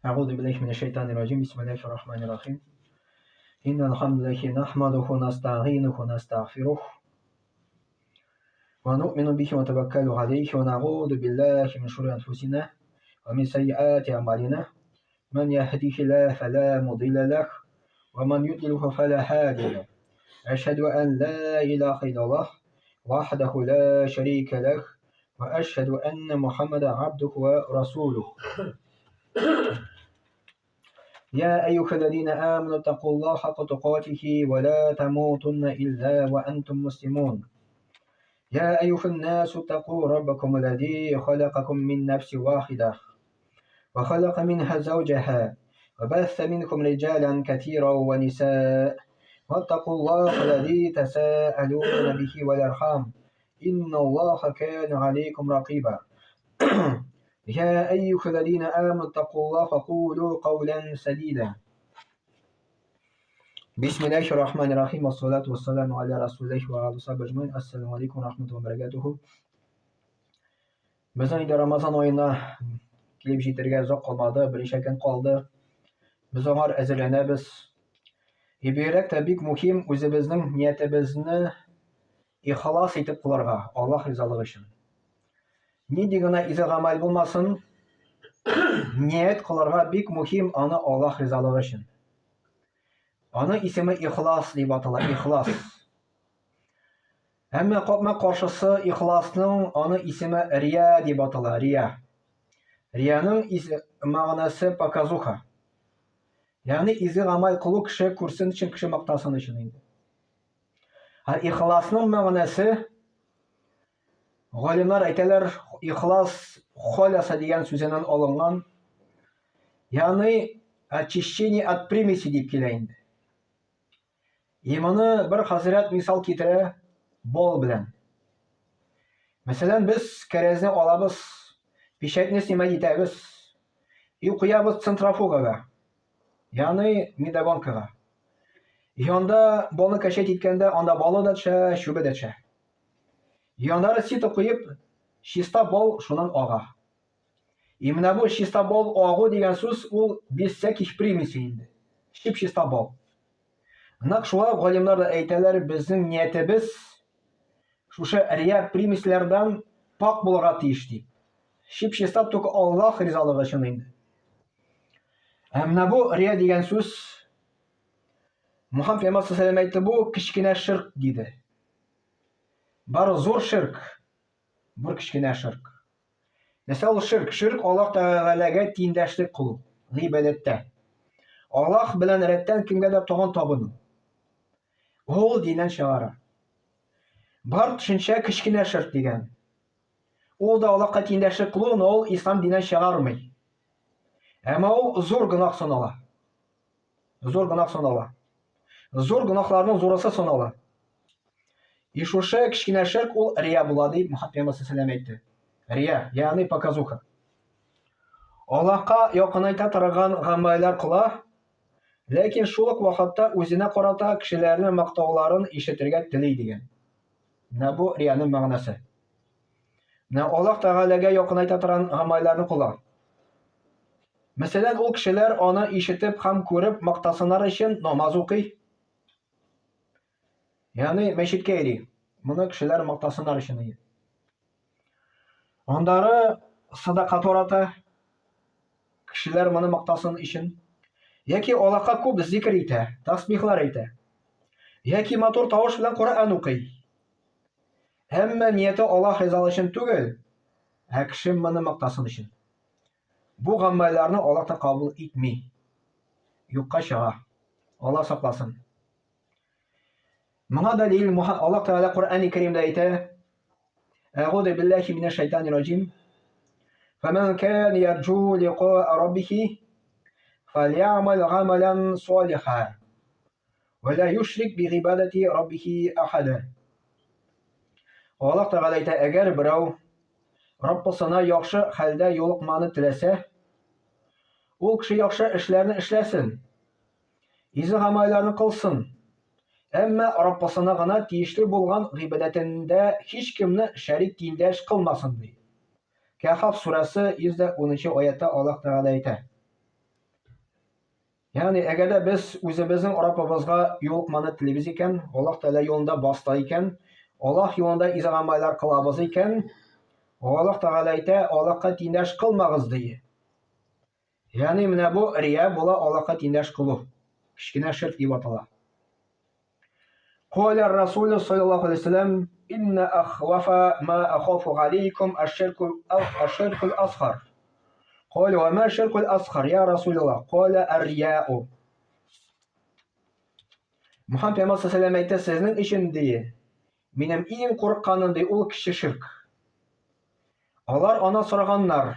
أعوذ بالله من الشيطان الرجيم بسم الله الرحمن الرحيم إن الحمد لله نحمده ونستعينه ونستغفره ونؤمن به ونتوكل عليه ونعوذ بالله من شرور أنفسنا ومن سيئات أعمالنا من يهده الله فلا مضل له ومن يضلله فلا هادي له أشهد أن لا إله إلا الله وحده لا شريك له وأشهد أن محمدا عبده ورسوله يا أيها الذين آمنوا اتقوا الله حق تقاته ولا تموتن إلا وأنتم مسلمون يا أيها الناس اتقوا ربكم الذي خلقكم من نفس واحدة وخلق منها زوجها وبث منكم رجالا كثيرا ونساء واتقوا الله الذي تساءلون به والأرحام إن الله كان عليكم رقيبا يا أيها الذين آمنوا اتقوا الله وقولوا قولا سديدا بسم الله الرحمن الرحيم والصلاة والسلام على رسول الله وعلى صحبه أجمعين السلام عليكم ورحمة الله وبركاته Безнең инде Рамазан аена килеп җитәргә озак калмады, берничә көн калды. Без аңар әзерләнәбез. И бигрәк тә бик мөһим үзебезнең ниятебезне ихлас итеп кылырга, Аллаһ ризалыгы өчен. Нинди генә изге гамәл булмасын, ният кылырга бик мөһим аны Аллаһ ризалыгы өчен. Аның исеме ихлас дип атала, ихлас. Әмма капма-каршысы ихласның аны исеме рия дип атала, рия. Рияның мәгънәсе показуха. Ягъни изге гамәл кылу кеше күрсен өчен, кеше мактасын өчен инде. Ә ихласның мәгънәсе галимнәр әйтәләр, ихлас халяса дигән сүзеннән алынган. Ягъни очищение от примеси дип килә инде. И моны бер хәзрәт мисал китерә бал белән. Мәсәлән, без кәрәзне алабыз, печатьне снимать итәбез и куябыз центрофугага, ягъни медогонкага. И анда балны качать иткәндә, анда балы да төшә, чүбе дә төшә. И аннары сито куеп, чиста бал шуннан ага. И менә бу чиста бал агу дигән сүз ул без всяких примесей инде. Чип чиста бал. Нәкъ шулай галимнар да әйтәләр, безнең ниятебез шушы рия примесләрдән пак булырга тиеш дип. Чип чиста только Аллаһ ризалыгы өчен инде. Ә менә бу рия дигән сүз Мухаммад пәйгамбәр саллаллаху әйтте, бу кечкенә ширк диде. Бар зур ширк, бер кечкенә ширк. Нәрсә ул ширк? Ширк Аллаһ Тәгаләгә тиңдәшлек кылу, гыйбадәттә. Аллаһ белән рәттән кемгә дә тагын табыну. Ул диннән чыгара. Бар төшенчә кечкенә ширк дигән. Ул да Аллаһка тиңдәшлек кылу, но ул ислам диннән чыгармый. Әмма ул зур гөнаһ санала. Зур гөнаһ санала. Зур гөнаһларның зурысы санала. И шушы кечкенә ширк ул рия була дип Мөхәммәд пәйгамбәр саллаллаху әйтте. Рия, ягъни показуха. Аллаһка якынайта торган гамәлләр кыла, ләкин шул ук вакытта үзенә карата кешеләрнең мактауларын ишетергә тели дигән. Менә бу рияның мәгънәсе. Менә Аллаһ Тәгаләгә якынайта торган гамәлләрне кыла. Мәсәлән, ул кешеләр аны ишетеп һәм күреп мактасыннар өчен намаз укый. Ягъни мәчеткә йөри. Моны кешеләр мактасыннар өчен йөри. Андары садака тарата. Кешеләр моны мактасын өчен. Яки Аллаһка күп зикр итә, тасбихлар әйтә. Яки матур тавыш белән Коръән укый. Әмма нияте Аллаһ ризалыгы өчен түгел, ә кеше моны мактасын өчен. Бу гамәлләрне Аллаһ та кабул итми. Юкка чыга. Аллаһ сакласын. Моңа дәлил Аллаһ Тәгалә Коръәни Кәримдә әйтә: Әгуду биллахи минәш шайтанир раҗим. Фәмән кан ярҗу лиқаа раббихи фәльямал гамалан салиха. Вә ла юшрик би гыйбадати раббихи ахада. Аллаһ Тәгалә әйтә, әгәр берәү Раббысына яхшы хәлдә юлыкманы теләсә, ул кеше яхшы эшләрне эшләсен, изге гамәлләрне кылсын. Әмма Раббысына гына тиешле булган гыйбадәтендә һичкемне шәрик тиңдәш кылмасын, ди. Кәһаф сүрәсе 110 аятта Аллаһ Тәгалә әйтә. Ягъни, әгәр дә без үзебезнең Раббыбызга юлыкманы телибез икән, Аллаһ Тәгалә юлында баста икән, Аллаһ юлында изге гамәлләр кылабыз икән, Аллаһ Тәгалә әйтә, Аллаһка тиңдәш кылмагыз ди. Ягъни менә бу рия була Аллаһка тиңдәш кылу. Кечкенә ширк дип атала. Каля Расулю саллаллаху алейхи вәсәлләм, инна ахвафа ма ахафу алейкум аш-ширку аш-ширкул асгар. Каля ва ма ширкул асгар я Расулаллах? Каля ар-рияу. Мухаммад пәйгамбәр саллаллаху әйтә, сезнең өчен ди, минем иң курыкканым ди ул кече ширк. Алар ана сораганнар,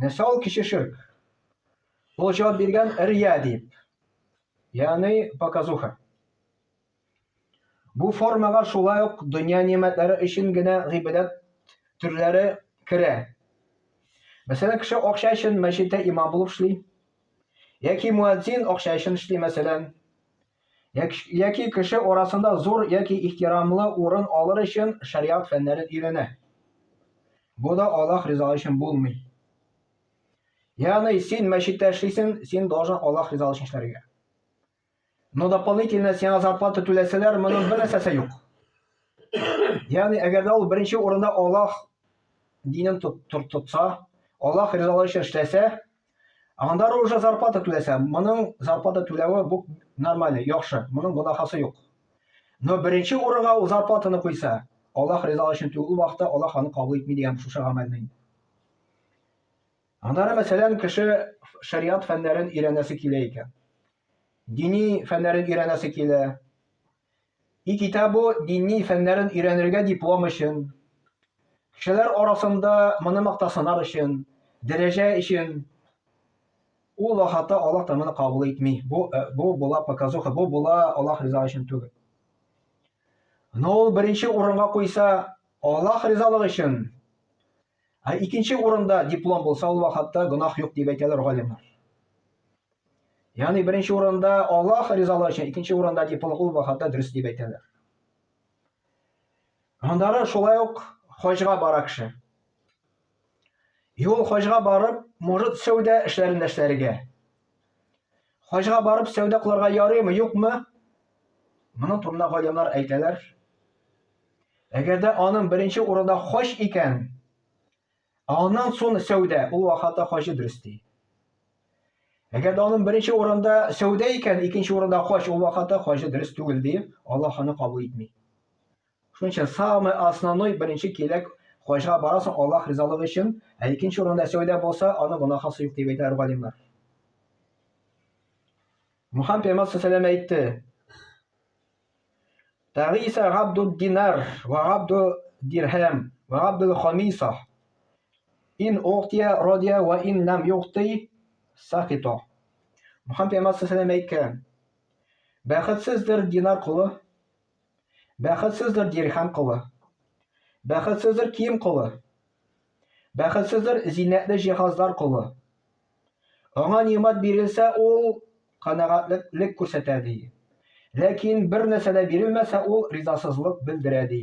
нәрсә ул кече ширк? Ул җавап биргән, рия дип. Ягъни показуха. Бу формага шулай ук дөнья нимәтләре өчен генә гыйбадәт төрләре керә. Мәсәлән, кеше акча өчен мәчеттә имам булып эшли, яки муәдзин акча өчен эшли, мәсәлән, яки кеше арасында зур яки ихтирамлы урын алыр өчен шәриат фәннәрен өйрәнә. Бу да Аллаһ ризалыгы өчен булмый. Ягъни син мәчеттә эшлисең, син должен Аллаһ ризалыгы өчен эшләргә. Но дополнительно сиңа зарплата түләсәләр, моның бер нәрсәсе юк. Ягъни әгәр дә ул беренче урында Аллаһ динен тотса, Аллаһ ризалыгы өчен эшләсә, аннары уже зарплата түләсә, моның зарплата түләве бу нормально, яхшы, моның гөнаһасы юк. Но беренче урынга ул зарплатаны куйса, Аллаһ ризалыгы өчен түгел, ул вакытта Аллаһ аны кабул итми дигән шушы гамәлне. Аннары, мәсәлән, кеше шәриат фәннәрен өйрәнәсе килә икән. Дини фәннәрен өйрәнәсе килә. И китабу дини фәннәрен өйрәнергә диплом өчен, кешеләр арасында моны мактасынар өчен, дәрәҗә өчен. Ул вакытта Аллаһ та моны кабул итми. Бу э, бу була показуха, бу була Аллаһ ризалыгы өчен түгел. Но ул беренче урынга куйса, Аллаһ ризалыгы өчен, Ә икенче урында диплом булса, ул вакытта гөнаһ юк дип әйтәләр галимнәр. Ягъни беренче урында Аллаһ ризалыгы өчен, икенче урында диплом ул вакытта дөрес дип әйтәләр. Аннары шулай ук хаҗга бара кеше. Юл хаҗга барып, может сәүдә эшләрен эшләргә. Хаҗга барып сәүдә кылырга ярыймы, юкмы? Моның турында галимнәр әйтәләр. Әгәр дә аның беренче урында хаҗ икән, ә аннан соң сәүдә, ул вакытта хаҗы дөрес ди. Әгәр дә аның беренче урында сәүдә икән, икенче урында хаҗ, ул вакытта хаҗы дөрес түгел ди, Аллаһ аны кабул итми. Шуның өчен самый основной беренче киләк хаҗга барасың Аллаһ ризалыгы өчен, ә икенче урында сәүдә булса, аның гөнаһысы юк дип әйтәләр галимнәр. Мухаммад пәйгамбәр саллаллаху әйтте: Тагиса габду динар ва габду дирхам ва габдул хамиса. Ин угтия радия ва ин лам югти сахита. Мухаммад пәйгамбәр саллаллаху әйткән: Бәхетсездер динар колы, бәхетсездер дирхам колы, бәхетсездер кием колы, бәхетсездер зиннәтле җиһазлар колы. Аңа нимат бирелсә, ул канәгатьлек күрсәтә, ди. Ләкин бер нәрсә дә бирелмәсә, ул ризасызлык белдерә, ди.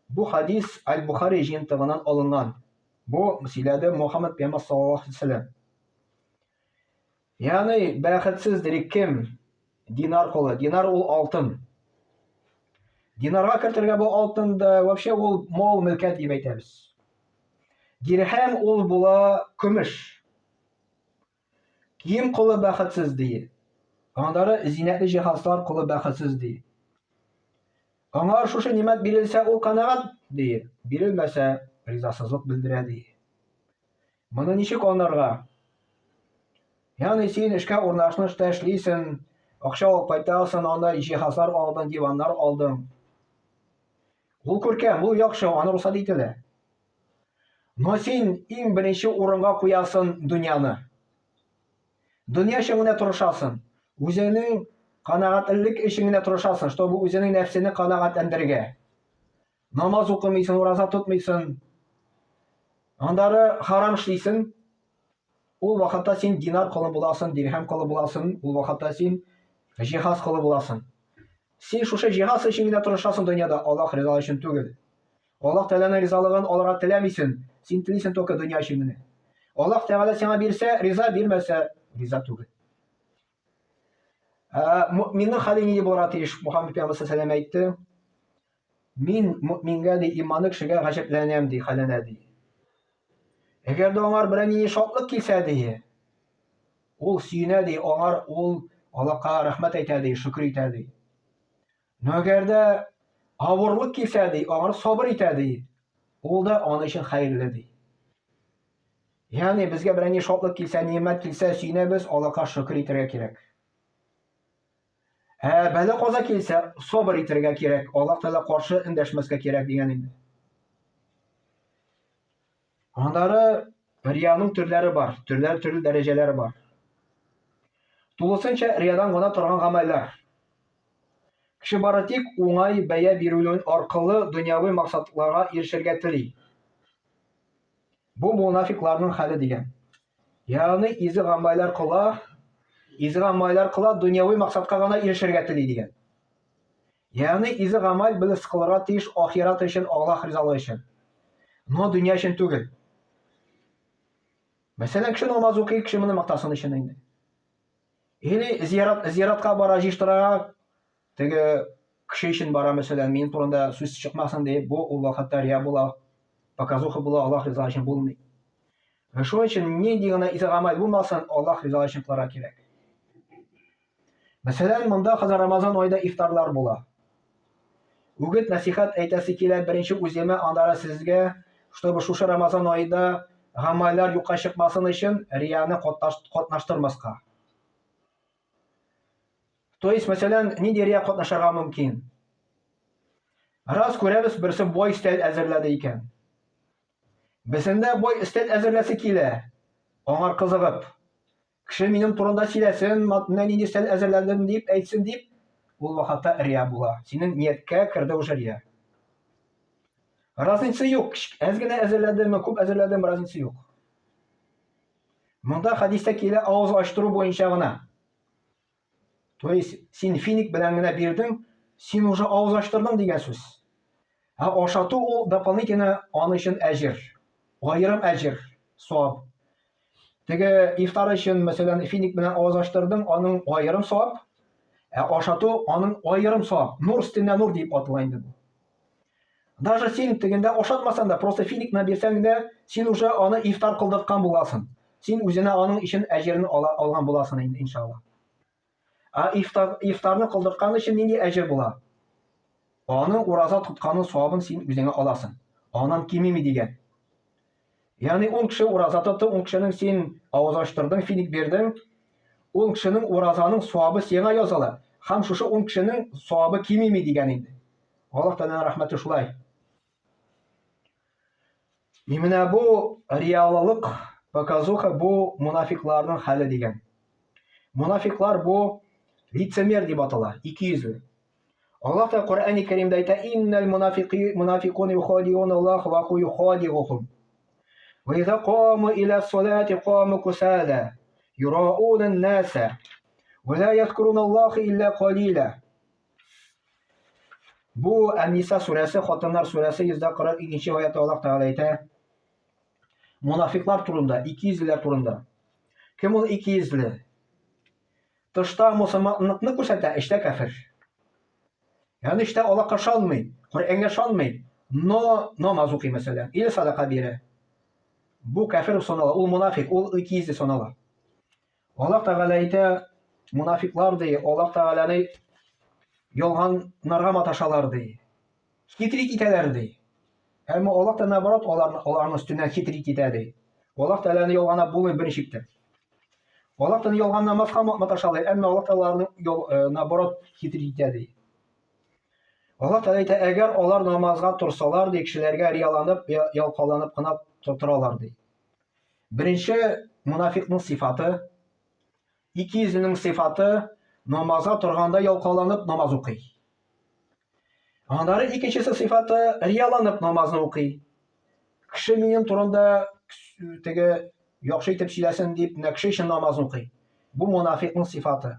Бу хадис Аль-Бухари җыентыгыннан алынган. Бу сөйләде Мухаммад пәйгамбәр саллаллаһу алейһи вәсәлләм. Ягъни бәхетсез дирек кем? Динар колы. Динар ул алтын. Динарга кертергә бу алтын да вообще ул мал мөлкәт дип әйтәбез. Дирхәм ул була көмеш. Кием колы бәхетсез ди. Аннары зинәтле җиһазлар колы бәхетсез ди. Аңа шушы нимәт бирелсә, ул канәгать ди, бирелмәсә, ризасызлык белдерә ди. Моны ничек аңларга? Ягъни син эшкә урнашның, эштә эшлисең, акча алып кайтасың, анда җиһазлар алдың, диваннар алдың. Ул күркәм, ул яхшы, аны рөхсәт ителә. Но син иң беренче урынга куясың дөньяны. Дөнья өчен генә тырышасың. Үзеңнең канәгатьлек өчен генә тырышасың, чтобы үзеңнең нәфсеңне канәгатьләндерергә. Намаз укымыйсың, ураза тотмыйсың. Аннары харам эшлисең. Ул вакытта син динар колы буласың, дирһәм колы буласың, ул вакытта син җиһаз колы буласың. Син шушы җиһаз өчен генә тырышасың дөньяда, Аллаһ ризалыгы өчен түгел. Аллаһ Тәгаләнең ризалыгын алырга теләмисең. Син телисең только дөнья өчен генә. Аллаһ Тәгалә сиңа бирсә, риза, бирмәсә, риза түгел. Ә мөминнең хәле нинди булырга тиеш? Мухаммед пәйгамбәр саллаллаху әйтте. Мин мөмингә ди, иманлы кешегә гаҗәпләнәм ди, хәленә ди. Әгәр дә аңар берәр нинди шатлык килсә ди, ул сөенә ди, аңар ул Аллаһка рәхмәт әйтә ди, шөкер итә ди. Но әгәр дә авырлык килсә ди, аңар сабыр итә ди, ул да аның өчен хәерле ди. Ягъни безгә берәр ни шатлык килсә, нимәт килсә, сөенәбез, Аллаһка шөкер итәргә кирәк. Ә бәла каза килсә, сабыр итәргә кирәк, Аллаһ Тәгалә каршы эндәшмәскә кирәк дигән инде. Аннары рияның төрләре бар, төрләр төрле дәрәҗәләре бар. Тулысынча риядан гына торган гамәлләр. Кеше бары тик уңай бәя бирү аркылы дөньяви максатларга ирешергә тели. Бу мунафикларның хәле дигән. Ягъни изге гамәлләр кыла, изге гамәлләр кыла, дөньяви максатка гына ирешергә тели дигән. Ягъни изге гамәл без кылырга тиеш ахират өчен, Аллаһ ризалыгы өчен. Но дөнья өчен түгел. Мәсәлән, кеше намаз укый, кеше моны мактасын өчен инде. Или зиярат, зияратка бара, җыештырырга, теге кеше өчен бара, мәсәлән, минем турында сүз чыкмасын дип, бу ул вакытта рия була, показуха була, Аллаһ ризалыгы өчен булмый. Шуның өчен нинди генә изге гамәл булмасын, Аллаһ ризалыгы өчен кылырга кирәк. Мәсәлән, монда хәзер Рамазан аенда ифтарлар була. Үгет нәсихәт әйтәсе килә беренче үземә, аннары сезгә, чтобы шушы Рамазан аенда гамәлләр юкка чыкмасын өчен рияны катнаштырмаска. То есть, мәсәлән, нинди рия катнашырга мөмкин? Раз күрәбез, берсе бай өстәл әзерләде икән. Берсендә бай өстәл әзерләсе килә, аңар кызыгып. Кеше минем турында сөйләсен, менә нинди өстәл әзерләдем дип әйтсен дип, ул вакытта рия була. Синең нияткә керде уже рия. Разница юк. Әз генә әзерләдеме, күп әзерләдеме, разница юк. Монда хәдистә килә авыз ачтыру буенча гына. То есть син финик белән генә бирдең, син уже авыз ачтырдың дигән сүз. Ә ашату ул дополнительно аның өчен әҗер. Аерым әҗер, савап. Теге ифтар өчен, мәсәлән, финик белән авыз ачтырдың, аның аерым савап. Ә ашату аның аерым савап. Нур өстенә нур дип атала инде бу. Даже син тегендә ашатмасаң да, просто финик белән бирсәң дә, син уже аны ифтар кылдырткан буласың. Син үзенә аның өчен әҗерен ала, алган буласың инде, иншалла. Ә ифтар, ифтарны кылдырткан өчен нинди әҗер була? Аның ураза тотканын савабын син үзеңә аласың. Аннан кимеми дигән. Ягъни 10 кеше ураза тотты, 10 кешенең син авыз ачтырдың, финик бирдең. 10 кешенең уразаның савабы сиңа языла. Һәм шушы 10 кешенең савабы кимеми дигән инде. Аллаһ Тәгаләнең рәхмәте шулай. И менә бу реаллылык, показуха бу мунафикларның хәле дигән. Мунафиклар бу лицемер дип атала, икейөзле. Аллаһ та Коръәни Кәримдә әйтә: "Иннәл мунафики мунафикун юхадиун Аллаһ ва ху юхадиухум. Ва иза каму иля салати каму кусала юраун ан-наса ва ла язкурун Аллаһ илля калила." Бу Ән-Ниса сүрәсе, Хатыннар сүрәсе 142 аятта Аллаһ Тәгалә әйтә. Мунафиклар турында, икейөзлеләр турында. Кем ул икейөзле? Тышта мусульманлыкны күрсәтә, эчтә кәфер. Ягъни эчтә Аллаһка ышанмый, Коръәнгә ышанмый, но намаз укый мәсәлән, или садака бирә. Бу кәфер санала, ул мунафик, ул икейөзле санала. Аллаһ Тәгалә әйтә, мунафиклар ди, Аллаһ Тәгаләне ялганнарга маташалар ди. Хитрит итәләр ди. Әмма Аллаһ та наоборот аларны аларның өстеннән хитрит итә ди. Аллаһ Тәгаләне ялганап булмый берничек тә. Аллаһ Тәгаләне ялганламаска маташалар, әмма Аллаһ Тәгалә аларны э, наоборот хитрит итә ди. Аллаһ Тәгалә әйтә, әгәр алар намазга торсалар ди, кешеләргә рияланып, ялкауланып кына торалар ди. Беренче мунафикның сыйфаты, икейөзленең сыйфаты намазга торганда ялкауланып намаз укый. Аннары икенчесе сыйфаты рияланып намазны укый. Кеше минем турында теге яхшы итеп сөйләсен дип, менә кеше өчен намаз укый. Бу монафикның сыйфаты.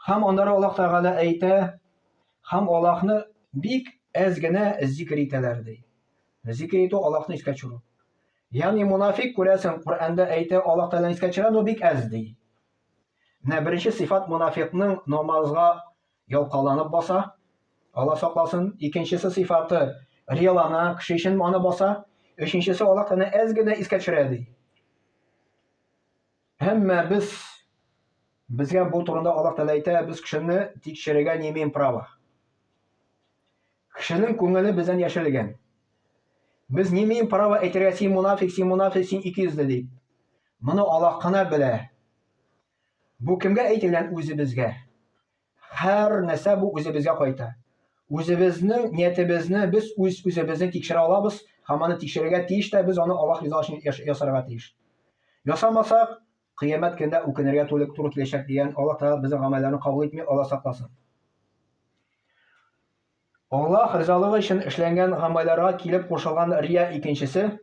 Һәм аннары Аллаһ Тәгалә әйтә, һәм Аллаһны бик әз генә зикр итәләр ди. Зикр итү Аллаһны искә төшерү. Ягъни монафик күрәсең, Коръәндә әйтә, Аллаһ Тәгаләне искә төшерә, но бик әз ди. Менә беренче сыйфат монафикның намазга ялкауланып баса, Алла сакласын. Икенчесе сыйфаты риялана, кеше өчен аны баса. Өченчесе Аллаһ Тәгалә әз генә искә төшерә ди. Әмма без безгә бу турында Аллаһ Тәгалә әйтә, без кешене тикшерергә не имеем права. Кешенең күңеле бездән яшерелгән. Без не имеем права әйтергә син мунафик, син мунафик, син икейөзле дип. Моны Аллаһ кына белә. Бу кемгә әйтелгән үзебезгә? Һәр нәрсә бу үзебезгә кайта. Үзебезнең ниятебезне без үз үзебезне тикшерә алабыз һәм аны тикшерергә тиеш тә без аны Аллаһ ризалыгы өчен ясарга тиеш. Ясамасак, кыямәт көндә үкенергә туры киләчәк дигән Аллаһ Тәгалә безнең гамәлләрне кабул итми, Аллаһ сакласын. Аллаһ ризалыгы өчен эшләнгән гамәлләргә килеп кушылган рия икенчесе,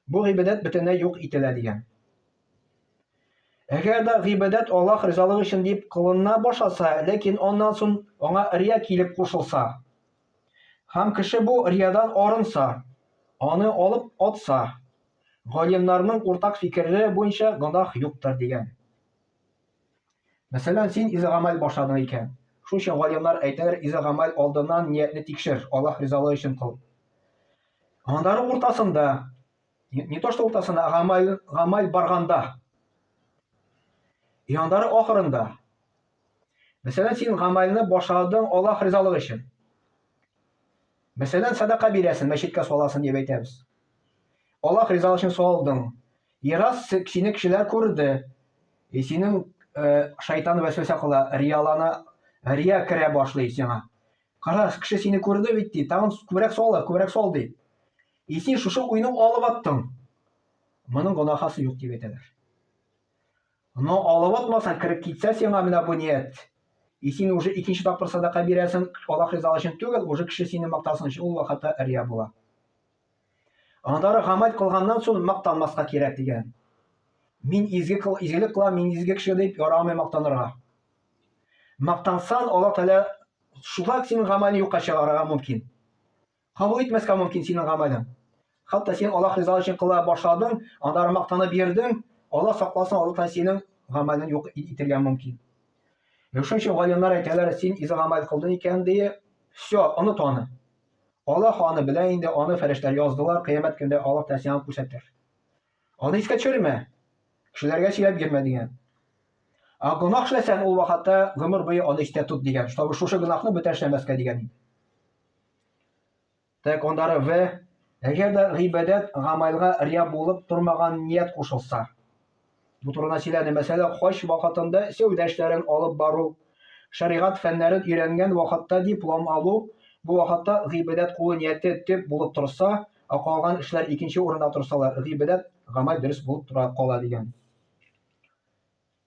бу гыйбадәт бөтенләй юк ителә дигән. Әгәр дә гыйбадәт Аллаһ ризалыгы өчен дип кылына башласа, ләкин аннан соң аңа рия килеп кушылса, һәм кеше бу риядан арынса, аны алып атса, галимнарның уртак фикере буенча гөнаһ юктыр дигән. Мәсәлән, син изге гамәл башладың икән. Шул өчен галимнар әйтәләр, изге гамәл алдыннан ниятне тикшер, Аллаһ ризалыгы өчен кыл. Аннары уртасында, не то что уртасында, ә гамәл, гамәл барганда. И аннары ахырында. Мәсәлән, син гамәлне башладың Аллаһ ризалыгы өчен. Мәсәлән, садака бирәсең, мәчеткә саласың дип әйтәбез. Аллаһ ризалыгы өчен салдың. И раз сине кешеләр күрде, и синең э, шайтан вәсвәсә кыла, риялана, рия керә башлый сиңа. Кара, кеше сине күрде бит ди, тагын күбрәк сал, күбрәк сал ди. И син шушы уйны алып аттың. Моның гөнаһасы юк дип әйтәләр. Но алып атмасаң, кереп китсә сиңа менә бу ният. И син уже икенче тапкыр садака бирәсең, Аллаһ ризалыгы өчен түгел, уже кеше сине мактасын өчен, ул вакытта рия була. Аннары гамәл кылганнан соң мактанмаска кирәк дигән. Мин изге кыл, изгелек кылам, мин изге кеше дип ярамый мактанырга. Мактансан, Аллаһ Тәгалә шулай синең гамәлне юкка чыгарырга мөмкин. Кабул итмәскә мөмкин синең гамәлең. Хәтта син Аллаһ ризалыгы өчен кыла башладың, аннары мактанып йөрдең, Аллаһ сакласын, Аллаһ Тәгалә синең гамәлен юк итергә мөмкин. Шуның өчен галимнәр әйтәләр, син изге гамәл кылдың икән, ди, все, оныт аны. Аллаһ аны белә инде, аны фәрештәләр яздылар, кыямәт көндә Аллаһ Тәгалә сиңа күрсәтер. Аны искә төшермә, кешеләргә сөйләп йөрмә дигән. Ә гөнаһ эшләсәң, ул вакытта гомер буе аны истә тот дигән, чтобы шушы гөнаһны бүтән эшләмәскә дигән инде. Так, аннары В. Әгәр дә гыйбадәт гамәлгә рия булып тормаган ният кушылса, Бу турында сөйләде. Мәсәлән, хаҗ вакытында сәүдә эшләрен алып бару, шәригать фәннәрен өйрәнгән вакытта диплом алу, бу вакытта гыйбадәт кылу нияте төп булып торса, ә калган эшләр икенче урында торсалар, гыйбадәт гамәл дөрес булып тора кала дигән.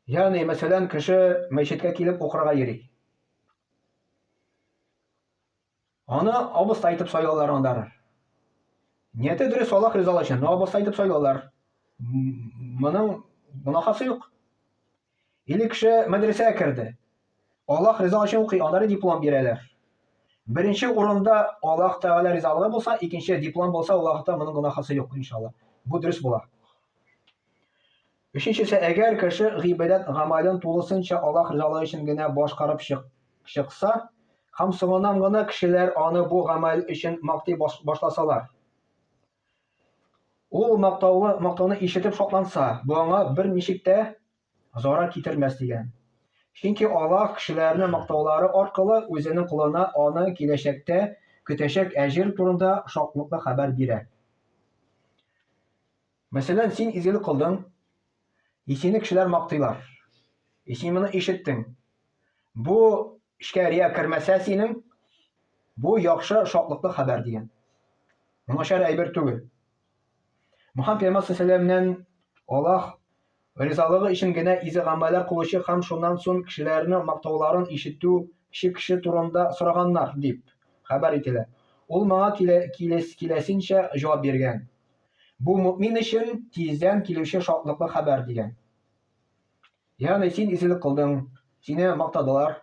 Ягъни, мәсәлән, кеше мәчеткә килеп укырга йөри. Аны абыстай итеп сайлалар аннары. Нияте дөрес Аллаһ ризалыгы өчен, но абыстай итеп сайлалар. Моның гөнаһасы юк. Или кеше мәдрәсәгә керде. Аллаһ ризалыгы өчен укый, аннары диплом бирәләр. Беренче урында Аллаһ Тәгалә ризалыгы булса, икенче диплом булса, ул вакытта моның гөнаһасы юк, иншалла. Бу дөрес була. Өченчесе, әгәр кеше гыйбадәт гамәлен тулысынча Аллаһ ризалыгы өчен генә башкарып чыкса, һәм соңыннан гына кешеләр аны бу гамәл өчен мактый башласалар, ул мактаулы мактауны ишетеп шатланса, бу аңа берничек тә зарар китермәс дигән. Чөнки Аллаһ кешеләрне мактаулары аркылы үзенең колына аны киләчәктә көтәчәк әҗер турында шатлыклы хәбәр бирә. Мәсәлән, син изгелек кылдың, и сине кешеләр мактыйлар. И син моны ишеттең. Бу эшкә рия кермәсә синең, бу яхшы шатлыклы хәбәр дигән. Бу начар әйбер түгел. Мөхәммәд пәйгамбәр саллаллаху Аллаһ ризалыгы өчен генә изге гамәлләр кылучы һәм шуннан соң кешеләрнең мактауларын ишетүче кеше турында сораганнар дип хәбәр ителә. Ул моңа киләсенчә җавап биргән. Бу мөмин өчен тиздән килүче шатлыклы хәбәр дигән. Ягъни син изгелек кылдың, сине мактадылар.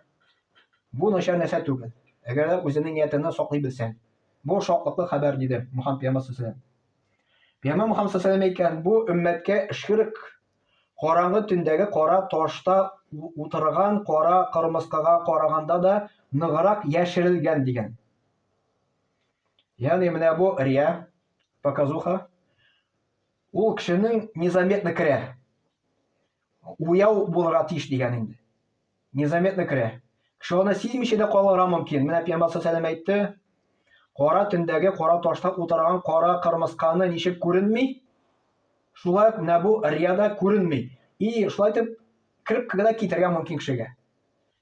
Бу начар нәрсә түгел. Әгәр дә үзеңнең ниятеңне саклый белсәң. Бу шатлыклы хәбәр диде Мухаммад пәйгамбәр саллаллаху Пәйгамбәр Мухаммад саллаллаху әйткән, бу өммәткә ширк караңгы төндәге кара ташта утырган кара кырмыскага караганда да ныграк яшерелгән дигән. Ягъни менә бу рия, показуха, ул кешенең незаметно керә. Уяу булырга тиеш дигән инде. Незаметно керә. Кеше аны сизмичә дә калырга мөмкин. Менә Пәйгамбәр саллаллаху әйтте, кара төндәге кара ташта утырган кара кырмысканы ничек күренми? Шулай ук менә бу рияда күренми. И шулай итеп кереп кенә китәргә мөмкин кешегә.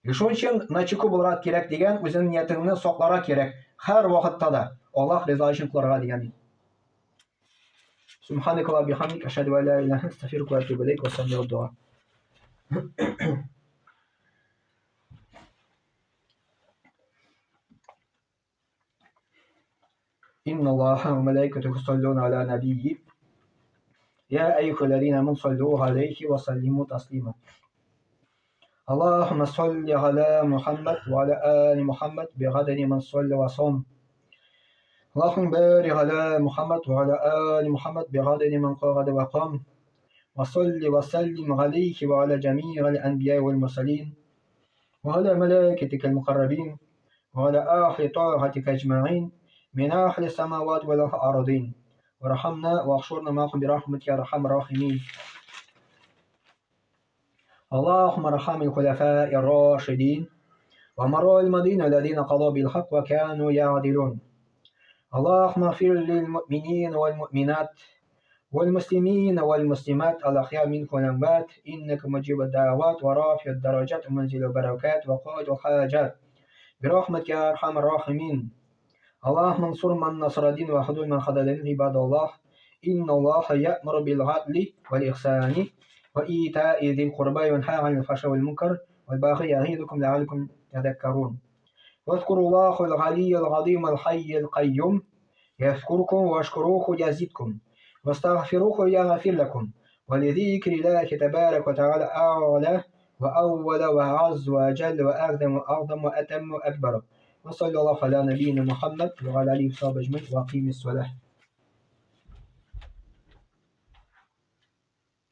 И шуның өчен начеку булырга кирәк дигән, үзеңнең ниятеңне сакларга кирәк. Һәр вакытта да Аллаһ риза өчен кылырга дигән. Субханак Аллаһ бихамдик, ашһаду ан ла илаһа илля астагфирука ва атубу илейк, ва салли дуа. إن الله وملائكته يصلون على نبيه يا أيها الذين آمنوا صلوا عليه وسلموا تسليما اللهم صل على محمد وعلى آل محمد بعدد من صلى وصام اللهم بارك على محمد وعلى آل محمد بعدد من قعد وقام وصل وسلم عليه وعلى جميع الأنبياء والمرسلين وعلى ملائكتك المقربين وعلى أهل طاعتك أجمعين من أهل السماوات والأرضين وارحمنا واحشرنا معهم برحمتك يا أرحم الراحمين اللهم ارحم الخلفاء الراشدين ومراء المدينة الذين قضوا بالحق وكانوا يعدلون اللهم اغفر للمؤمنين والمؤمنات والمسلمين والمسلمات الأحياء منكم والأموات إنك مجيب الدعوات ورافع الدرجات ومنزل البركات وقائد الحاجات برحمتك يا أرحم الراحمين اللهم انصر من نصر الدين وخذل من خذل عباد الله إن الله يأمر بالعدل والإحسان وإيتاء ذي القربى وينهى عن الفحشاء والمنكر والبغي يعظكم لعلكم تذكرون واذكروا الله العلي العظيم الحي القيوم يذكركم واشكروه يزدكم واستغفروه يغفر لكم ولذكر الله تبارك وتعالى أعلى وأول وأعز وأجل وأعظم وأعظم وأتم وأكبر وصلى الله على نبينا محمد وعلى آله وصحبه أجمعين وأقيم الصلاة.